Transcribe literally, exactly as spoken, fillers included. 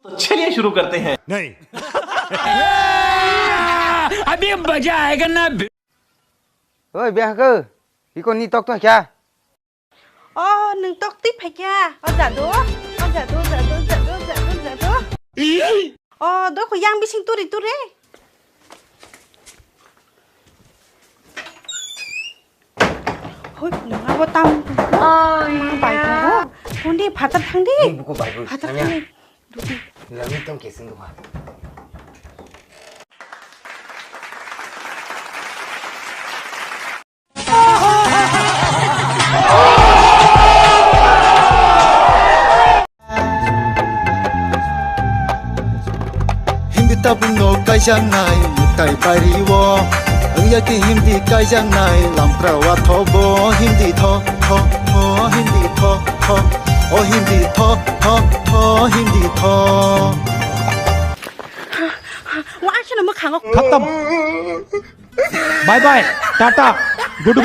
तो चलिए शुरू करते हैं। नहीं। अभी मजा आएगा ना। Oi, bihakhe, iko ni tok to kya? Oh, nwng tok twi phaikha. Oh, jadu. Oh, jadu, jadu, jadu, jadu, jadu. Oh, dokho yang bising turi turi. Hoi, nwng abo tam. Oh, bai tongo. Thangdi, phatar thangdi. Nwng buko bai bo, phatar thangya. Thangdi. Rudi. Lami tong kesing duha. Hindi tabuk no kaijaknai mutai pariwo. Wngya khe Hindi kaijaknai lampra wathobo Hindi tho, tho, tho, Hindi tho, tho. O Hindi tho, tho, tho, Hindi tho. Wa asino mwkhango. Khatam. Bye bye. Tata. Goodbye.